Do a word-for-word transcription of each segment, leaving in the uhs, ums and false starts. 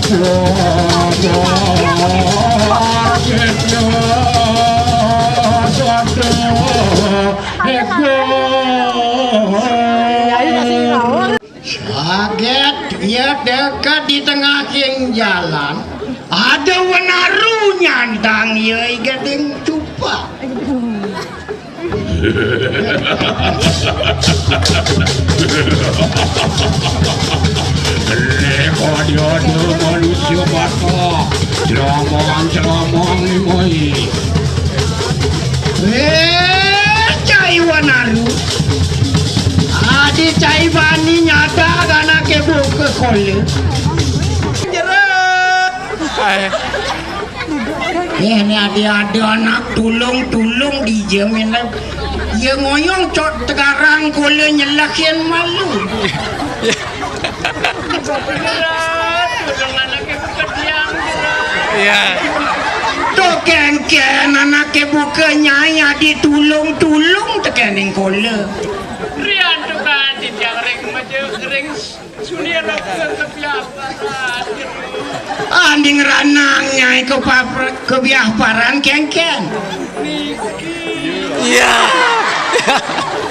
Saget ia deket di tengahing jalan, ada wenaru nyandang ia i gading cupak. Leko dia ada manusia bata. Celamang, celamang ni, moi. Eh, cai wenaru. Adi cai bani nyata kana ke buka kola. Jeruk. Eh, ni ada-ada anak tulung-tulung dijamin lah. Ia ngoyong cot tegarang kola nyelakin malu. Tulung anak ke buka tiang, jeruk. Ya. Tu kengken anak ke buka nyai adi tulung-tulung tekening kola. Rian tu kan di tiang ring maja, ring Sunia nak kebiaparan. Anding ranang nyai ke papr-, kebiaparan kengken. Niki. Iya.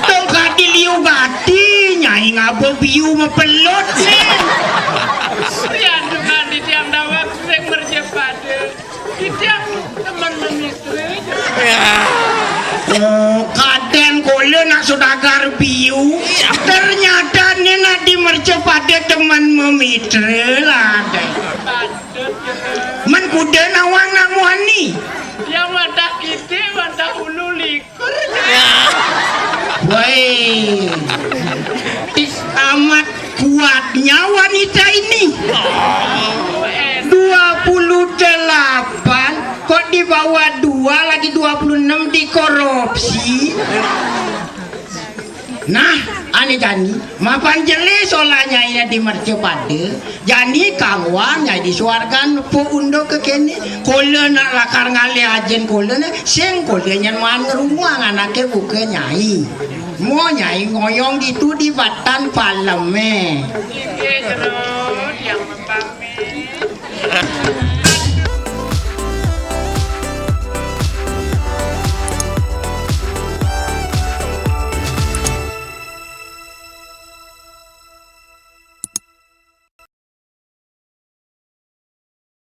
Tongkat di liu gati nyai ngaba biu mepelut ni. Rian tu kan di tiang dawak sering merja pada. Kita teman memistra. Ya. Oh, kaden kola nak saudagar biu. Ternyata ni nak di merca pada teman memitra lah. Patut. Men kuda nawang nak muani. Yang madah kita, madah ulu likur. Ya. Woi. Amat kuatnya wanita ini. Dua puluh delapan, kok di bawah dua lagi dua puluh enam dikorupsi. Nah, ane jani, mapan jelas soalnya ini di merca pada, jani kangwang nyai di suargan po undo ke kene, kola nak lakar ngalih ajin kola ne, sing kola nyen maan rumah anake buka nyai. Mo nyai ngoyong ditu di batan paleme.